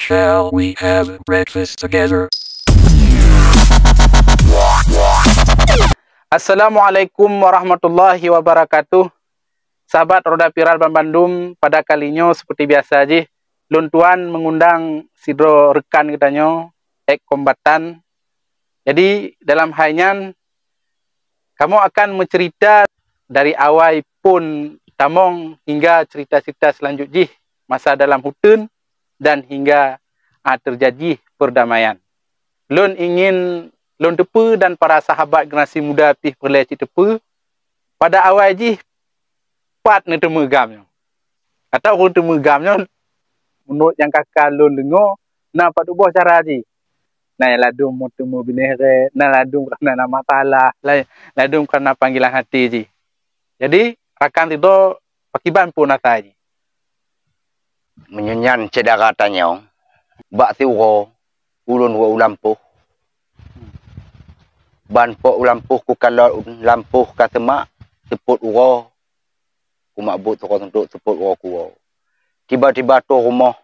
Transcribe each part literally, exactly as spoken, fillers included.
Shall we have breakfast together? Assalamualaikum warahmatullahi wabarakatuh. Sahabat Roda Viral banbandum, pada kali nyoe seperti biasa jih, lôn tuan mengundang sidroe rekan geutanyoe, ex kombatan. Jadi, dalam hai nyan, kamoe akan meuceurita dari awai phon tamong hingga ceurita-ceurita seulanjut jih masa dalam huteun dan hingga, a, teujadi perdamaian. Lôn ingin lôn teupeue dan para sahabat generasi muda pih peureulée cit teupeue, pada awai jih pat neuteumé GAM nyoe. Atawa ureuëng teumé GAM nyoe, meunurot nyang ka-ka lôn deungoe, na padub boh cara jih. Na nyang ladum meuteumé binéh rhét, na ladum kareuna na masalah, la-, ladum kareuna panggilan até jih. Jadi, rakan sidroe, pakiban phon asai jih. Meunyoe nyan syedara tanyoe, bak siuroe ulôn woe u lampôh. Ban po u lampôh kukalon lampôh ka seumak, seupôt uroe kumak buet, seupôt uroe kuwoe. Tiba-tiba troh rumoh,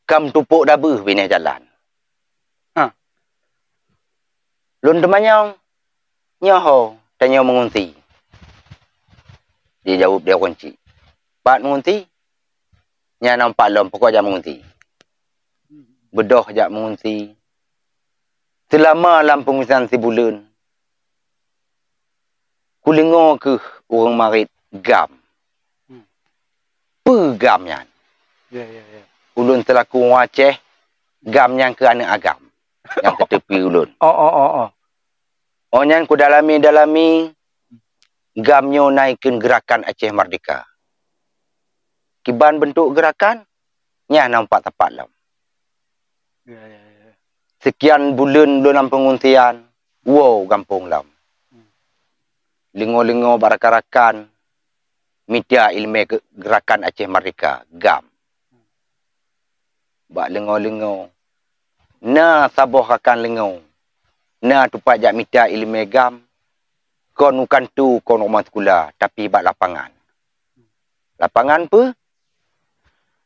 ka meutupok dabeuh binéh jalan. Ha. Lôn teumanyong, "Nyoe ho tanyoe meungungsi?" Jijaweueb lé ureuëng chik, "Pat meungungsi? Nyan na umpat lom, pokok jak meungungsi." Beudôh jak meungungsi. Seulama lam peungungsian sibuleuen, kudeungoe kheueh ureuëng marit GAM. Hmm. Peue GAM nyan? Ya, ya, ya. Ulôn seulaku ureuëng Aceh, GAM nyan kheueh aneuëk agam nyang teuteupeue ulôn. Oh, oh, oh, oh. Oh nyan kudalami-dalami, GAM nyoe na ikheun Gerakan Aceh Merdeka. Kiban beuntuk geurakan, nyan na umpat sapat lom. Ya, ya, ya. Seukian buleuen lôn lam peungungsian, woe gampông lom. Hmm. Lingoe-lingoe bak rakan-rakan, mita iéleumé ke-, Gerakan Aceh Merdeka, GAM. Bak lingoe-lingoe, na saboh rakan lingoe, na tupat jak mita iéleumé GAM, kon u kantô, kon rumoh sikula, tapi bak lapangan. Lapangan peue?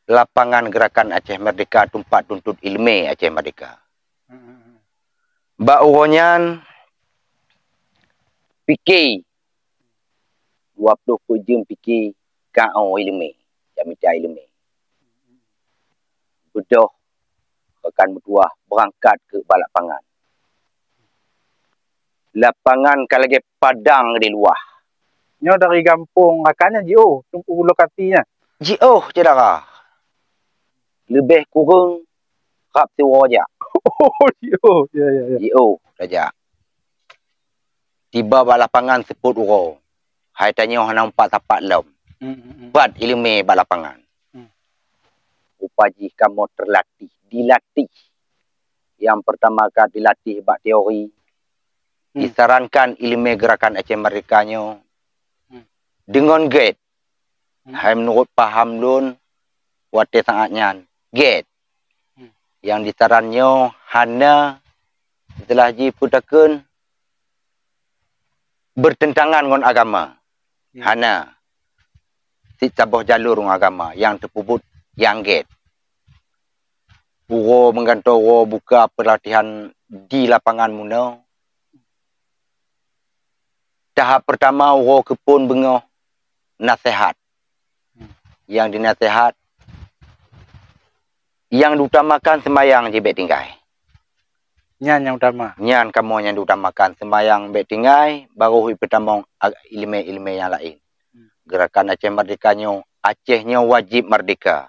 Lapangan Gerakan Aceh Merdeka, teumpat tuntot iéleumé Aceh Merdeka. Bak uroe nyan, pike, dua ploh peuet jeuem pike, ka o iéleumé, jak mita iéleumé. Beudôh rakan meutuwah beurangkat keu bak lapangan. Lapangan ka lagée padang di luwah. Nyoe dari gampông rakan nyan jiôh u lokasi nyan? Jiôh, syedara. Leubeh kureueng rab siuroe jak. Oh, jiôh. Ya, ya, ya. Jiôh tajak. Tiba bak lapangan seupôt uroe. Hai tanyoe hana umpat sapat lom. Hmm, hmm, hmm. Pat iéleumé bak lapangan. Hmm. Rupa jih kamoe teulatih, dilatih. Nyang peurtama ka dilatih bak teori. Hmm. Disarankan iéleumé Gerakan Aceh Merdeka nyoe, hmm, deungon gét. Hmm. Hai meunurot paham lôn, watée saát nyan, gét. Hmm. Nyang disaran nyoe hana, istilah jih peue takheun, beurteuntangan ngon agama. Ya. Hana. Cit saboh jalur ngon agama nyang teupeubuet nyang gét. Uroe meugantoe uroe buka peulatihan di lapangan meunoe. Tahap peurtama uroe keuphon beungoh naseuhat. Hmm. Nyang dinaseuhat, nyang diutamakan seumayang jih bék tinggai. Nyan nyang utama. Nyan kamoe nyang diutamakan, seumayang bék tinggai, barô ipeutamong ag-, iéleumé-iéleumé nyang laén. Hmm. Gerakan Aceh Merdeka nyoe, Aceh nyoe wajéb merdeka.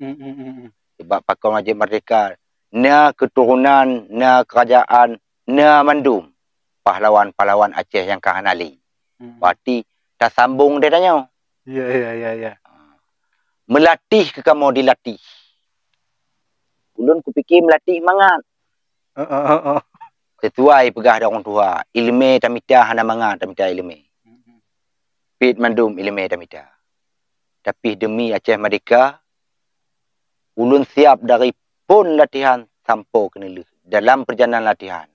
Hmm, hmm, hmm, hmm. Sebab pakon wajéb merdeka? Na keuturonan, na keurajeuen, na mandum pahlawan-pahlawan Aceh nyang ka hana lé. Hmm. Berarti tasambong deh tanyoe. Ya, ya, ya, ya. Meulatéh keu kamoe dilatéh. Ulôn kupike meulatéh mangat. Heeh, heeh. Sisuai peugah lé ureuëng tuha, iéleumé tamita hana mangat tamita iéleumé. Hmm. Pet mandum iéleumé tamita. Tapi deumi Aceh Merdeka, ulôn siab dari phon latihan sampoe keuneulheueh dalam peurjalanan latihan.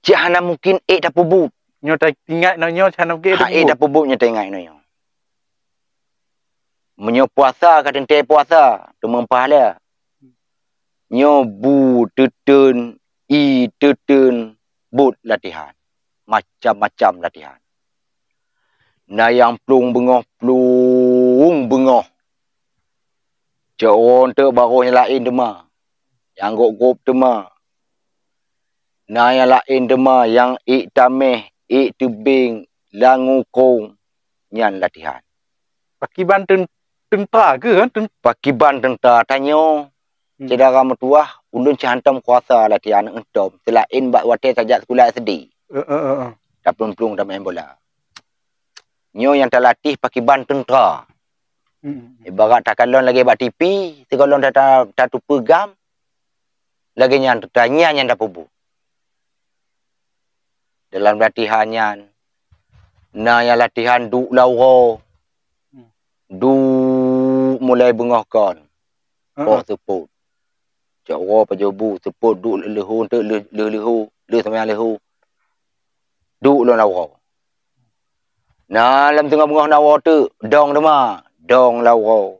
Cit hana mungken ék tapeubuet. Nyoe taingat nyoe, nyoe hana mungken ék tapeubuet. Ha, ék tapeubuet nyoe taingat nyoe. Meunyoe puasa ka teuntée puasa, teumeupahala. Nyoe bu teuteun, ie teuteun, buet latihan. Macam-macam latihan. Na nyang plueng beungoh, plueng beungoh. Cok uroe teuk barô nyang laén teuma. Nyang gop-gop teuma. Na nyang laén teuma nyang ék taméh, ék teubieng, langue kong, nyan latihan. Pakiban ten-, teuntara keuh, kan? Ten- Pakiban teuntara tanyoe. Hmm. Syedara meutuwah, ulôn cit hántom kuasa latihan aneuk tom, seulaén bak watée tajak sikula S D. Eh, eh, eh, eh. Taplueng-plueng tameu'en bola. Nyoe nyang talatih pakiban teuntara. Hmm. Ibarat takalon lagée bak T V, sigohlom ta-, ta-, tatupeue gam, lagée nyan teuntara, nyan nyang tapeubuet. Dalam latihan nyan, na nyang latihan duek lam uroe. Hmm. Duek mulai beungoh kon. Heeh. Poh seupôt. Cok uroe pajoh bu, seupôt duek leuhô, teuk leuh-, leuh-, leuhô, leuh sampoe leuhô. Duek lom lam uroe. Na lam teungoh beungoh na uroe teuk, dong teuma, dong lam uroe.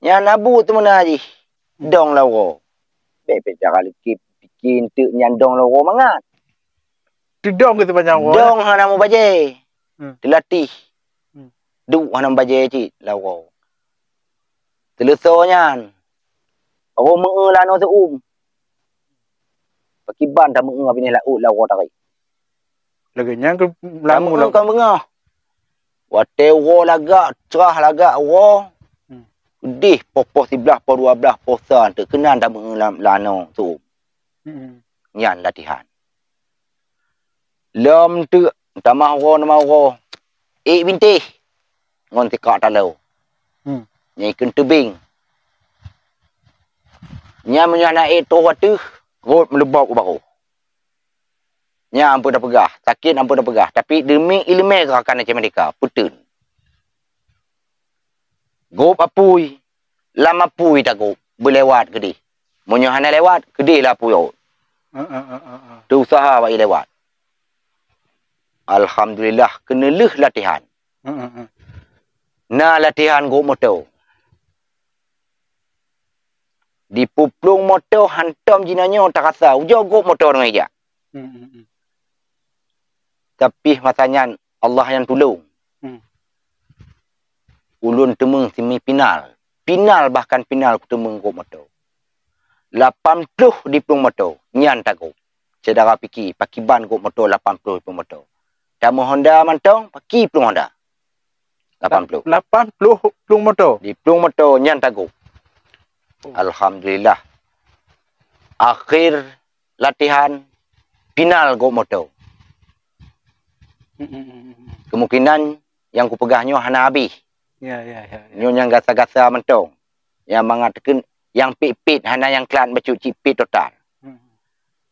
Nyan na buet teuma na jih, dong lam uroe. Bék-bék cara leuki pike eunteuk nyan dong lam uroe mangat. Teudong keu sipanjang uroe, dong hana mubajée. Hmm. Teulatih. Hmm. Duek hana mubajée cit lam uroe. Teuleusoe nyan, roh meu-eu lam anoe seu-uem. Pakiban tameu-eu binéh laôt lam uroe tarék. Lagée nyan keu lam uroe kon beungoh. Watée uroe lagak, crah lagak uroe, hmm, keudeh poh-poh siblaih, poh dua blaih, poh sa teuk keunan tameu-eu lam, lam anoe seu-uem. Hmm. Nyan latihan. Lom teuk tamah uroe, tamah uroe, ék bintéh ngon sikak taloe. Hmm. Nyan ikheun teubieng. Nyan meunyoe hana ék troh ateueh, rot meuleubok u barôh. Nyan amphon tapeugah, sakét amphon tapeugah, tapi demi iéleumé gerakan Aceh Merdeka, peuteun. Gop apui, lam apui tagop, beulewat keudeh. Meunyoe hana lewat, keudeh lam apui rot. Heeh, heeh, heeh. Teuusaha bak ilewat. Alhamdulillah, keuneulheueh latihan. Heeh, heeh. Na latihan gop moto. Dipeuplueng moto hantom jinoenyoe tarasa, ujoe gop moto deungon ijak. Hmm, hmm, hmm. Tapi masa nyan Allah nyang tulông. Hmm. Ulôn teumeung semi final. Final, bahkan final kuteumeung gop moto. Lapan ploh diplueng moto, nyan tagop. Syedara pike, pakiban gop moto lapan ploh diplueng moto. Tameuhonda mantong, paki plueng honda. Lapan ploh. Lapan ploh plueng moto? Diplueng moto, nyan tagop. Oh. Alhamdulillah. Akhé latihan, final gop moto. Hmm, hmm, hmm, hmm. Kemungkinan nyang kupeugah nyoe hana habéh. Ya, ya, ya, ya. Nyoe nyang gasa-gasa mantong. Nyang mangat teukheun, nyang pit-pit, hana nyang klat bacut, cit pit total. Hmm.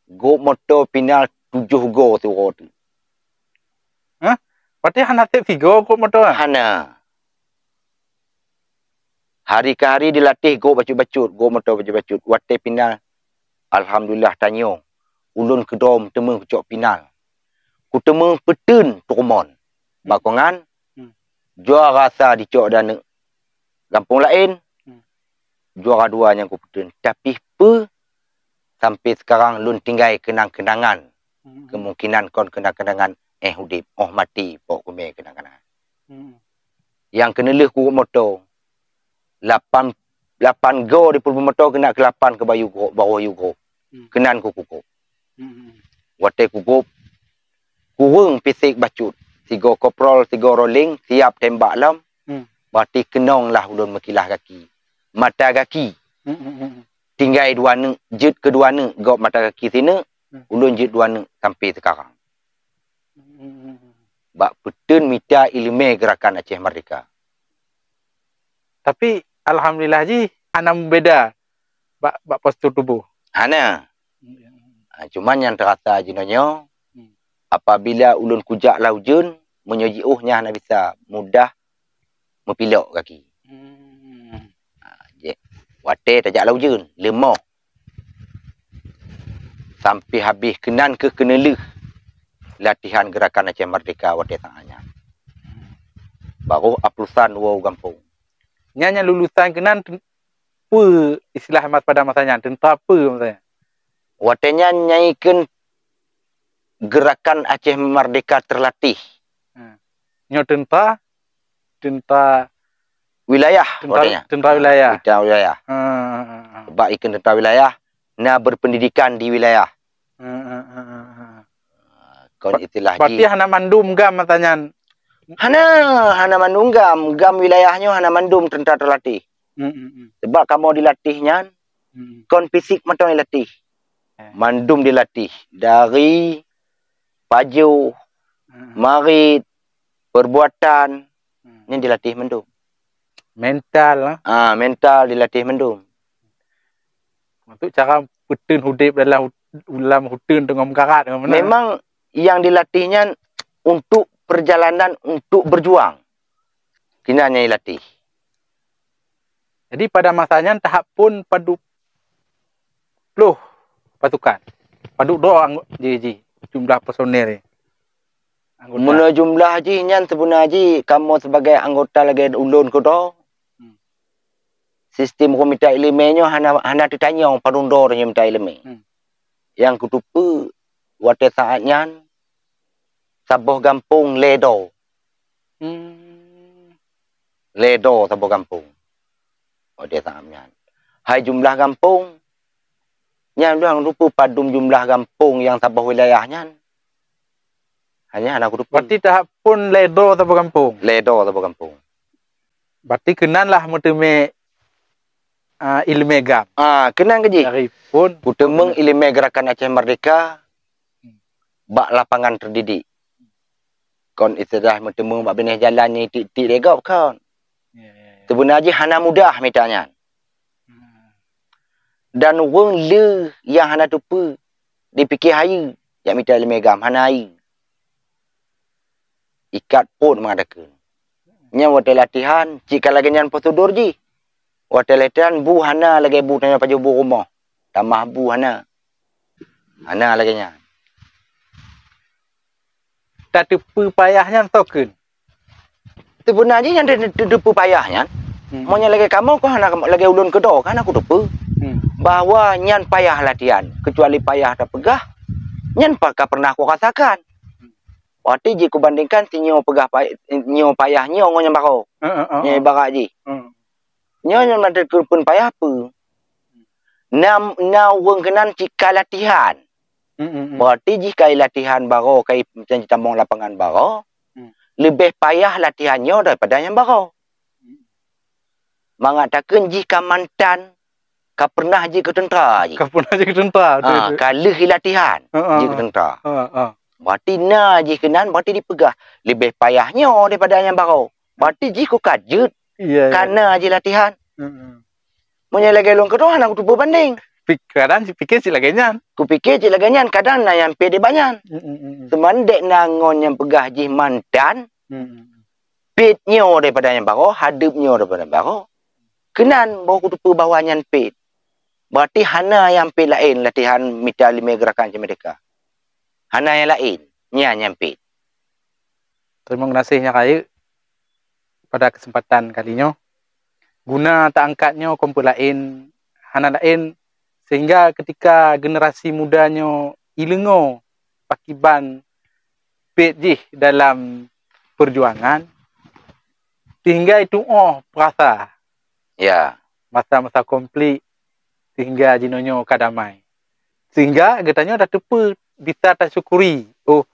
Gop moto final tujoh go siuroe teuk. Hah? Berarti hana sép sigo gop moto, ah? Hana. Hari keu hari dilatih gop bacut-bacut, gop moto bacut-bacut. Watée final, alhamdulillah tanyoe. Ulôn keudroe teumeung kucok final. Kuteumeung peuteun Trumon. Hmm. Bakongan, hmm, juara sa dicok di aneuk gampông laén. Hmm. Juara dua nyang kupeuteun. Tapi peue sampai sekarang lôn tinggai keunang-keunangan. Hmm. Kemungkinan kon keunang-keunangan éh udép, óh maté pok kumé keunang-keunangan. Hmm. Nyang keuneulheueh kugop moto, lapan, lapan go di pulpul moto keunan keu lapan keu bayu gop, barôh yue gop. Hmm. Keunan keu kugop. Hmm. Watée kugop, kureueng fisik bacut, sigo koprol, sigo rolling, siap tembak lom. Hmm. Berarti keunong lah ulôn meukilah gaki. Mata gaki. Hmm, hmm, hmm, hmm. Tinggai dua neuk, jeuet keu dua neuk gop mata gaki sineuk, hmm, ulôn jeuet dua neuk sampai sekarang. Hmm, hmm, hmm, hmm. Bak peuteun mita iéleumé gerakan Aceh Merdeka. Tapi alhamdulillah jih hana meubeda bak, bak postur tuboh. Hana. Hmm. Ha, cuman nyang teurasa jinoenyoe, hmm, apabila ulôn kujak lam ujeuen, meunyoe jiôh nyan hana bisa, mudah meupilok gaki. Hmm. Ha, jeh. Watée tajak lam ujeuen, leumoh. Sampai habéh keunan keuh keuneulheueh latihan gerakan Aceh Merdeka watée saát nyan. Paroh aplusan woe u gampông. Nyan nyang lulusan keunan ten-, peue istilah mas-, pada masa nyan, teuntara peue masa nyan? Watée nyan nyai kheun Gerakan Aceh Merdeka Terlatih. Hmm. Nyoe teuntara, teuntara wilayah, teuntara, watée nyan. Teuntara wilayah. Teuntara wilayah. Hmm, hmm, hmm, hmm. Bak ikheun teuntara wilayah, na berpendidikan di wilayah. Hmm, hmm, hmm, hmm, hmm. Ah, kon istilah jih. Berarti hana mandum GAM masa nyan? Hana, hana mandum GAM. GAM wilayah nyoe hana mandum teuntara terlatih. Hmm, hmm, hmm. Sebab kamoe dilatih nyan, hmm, kon fisik mantong dilatih. Eh. Mandum dilatih. Dari pajoh, hmm, marit, perbuatan, hmm, nyan dilatih mandum. Mental, ah. Ah, mental dilatih mandum. Untuk cara peuteun udeb dalam hut-, dalam huteun teungoh meukarat, teungoh meunan. Memang yang dilatih nyan untuk perjalanan untuk berjuang. Keunan nyang dilatih. Jadi pada masa nyan tahap phon padub ploh pasukan. Padub droe anggo-, ji, ji, jumlah personel. Anggota. Meunyoe jumlah jih nyan seubeunar jih kamoe sibagai anggota lagée ulôn keudroe. Hmm. Sistem ureuëng mita iéleumé nyoe hana, hana teutanyong padub droe nyang mita iéleumé. Hmm. Nyang kuteupeue watée saát nyan saboh gampông lhée droe. Hmm. Lhée droe saboh gampông. Watée saát nyan. Hai jumlah gampông, nyan lôn hana kuteupeue padub jumlah gampông nyang saboh wilayah nyan. Hanya hana kuteupeue. Berarti tahap phon lhée droe saboh gampông? Lhée droe saboh gampông. Berarti keunan lah meuteumé, ah, iéleumé GAM. Ah, keunan keuh jih. Dari phon. Kuteumeung iéleumé Gerakan Aceh Merdeka, hmm, bak lapangan terdidik. Kon istilah meuteumé bak binéh jalan nyang tiek-tiek lé gob kon. Ya, ya, ya. Seubeunar jih hana mudah mita nyan. Hmm. Dan ureuëng le nyang hana teupeue, dipike hayeue jak mita iéleumé GAM, hana hayeue. Ikat phon meuadakan. Nyan watée latihan, cit ka lagée nyan prosedur jih. Watée latihan, bu hana lagée bu tanyoe pajoh bu rumoh. Tamah bu hana. Hana lagée nyan. Tateupeue payah nyan soe kheun? Seubeunar jih nyan te-, te-, teupeu payah nyan. Hmm. Meunyoe lagée kamoe kon hana, lagée ulôn keudroe kan hana kuteupeue, hmm, bahwa nyan payah latihan, keucuali payah tapeugah, nyan pa-, ka pernah kurasakan. Berarti jih kubandingkan si nyoe peugah pay-, nyoe payah nyoe ngon nyang barô. Heeh, heeh. Nyoe ibarat jih. Hmm. Nyoe nyang na teukeureupeuen payah peue? Na, na ureuëng keunan cit ka latihan. Hmm, hmm, hmm. Berarti jih ka latihan barô, ka i-, macam jitamong lapangan barô, hmm, leubeh payah latihan nyoe daripada nyang barô. Hmm. Mangat takheun jih ka mantan, ka pernah jih keu teuntara jih. Ka pernah jih keu teuntara, betul, ah, betul. Ka lheueh latihan, heeh, jih keu teuntara. Heeh, heeh. Berarti na jih keunan, berarti dipeugah leubeh payah nyoe daripada nyang barô. Berarti jih ku ka jeuet, iya, iya, ka na jih latihan. Heeh. Meunyoe lagée lôn keudroe hana kuteupeue banding. Pik-, kadang cit pike cit lagée nyan. Kupike cit lagée nyan, kadang na nyang pét dibak nyan. Mm, mm, mm, mm. Teuma dek na ngon nyang peugah jih mantan, mm, mm, mm, pét nyoe daripada nyang barô, hadeup nyoe daripada nyang barô. Keunan baru kuteupeue bahwa nyan pét. Berarti hana nyang pét laén latihan mita iéleumé Gerakan Aceh Merdeka. Hana nyang laén, nyan nyang pét. Teurimong geunaséh nyang rayeuk pada keuseumpatan kali nyoe. Guna taangkat nyoe kon peue laén, hana laén, sehingga keutika generasi muda nyoe ileungoe pakiban pét jih dalam peujuangan, sehingga itu'oh peurasa, ya, masa-masa konflik, sehingga jinoenyoe ka damai. Sehingga geutanyoe tateupeue bisa tasyukuri, oh,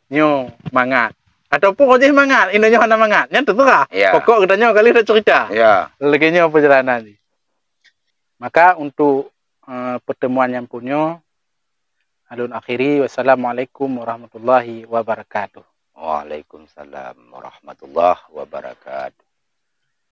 nyoe mangat. Ataupun oh jih mangat, inoenyoe hana mangat. Nyan teuseurah. Ya. Pokok geutanyoe ka lheueh taceurita. Ya. Lagée nyoe peujalanan jih. Maka untuk, eh, pertemuan nyang phon nyoe, alun akhiri. Wassalamualaikum warahmatullahi wabarakatuh. Waalaikumsalam warahmatullahi wabarakatuh.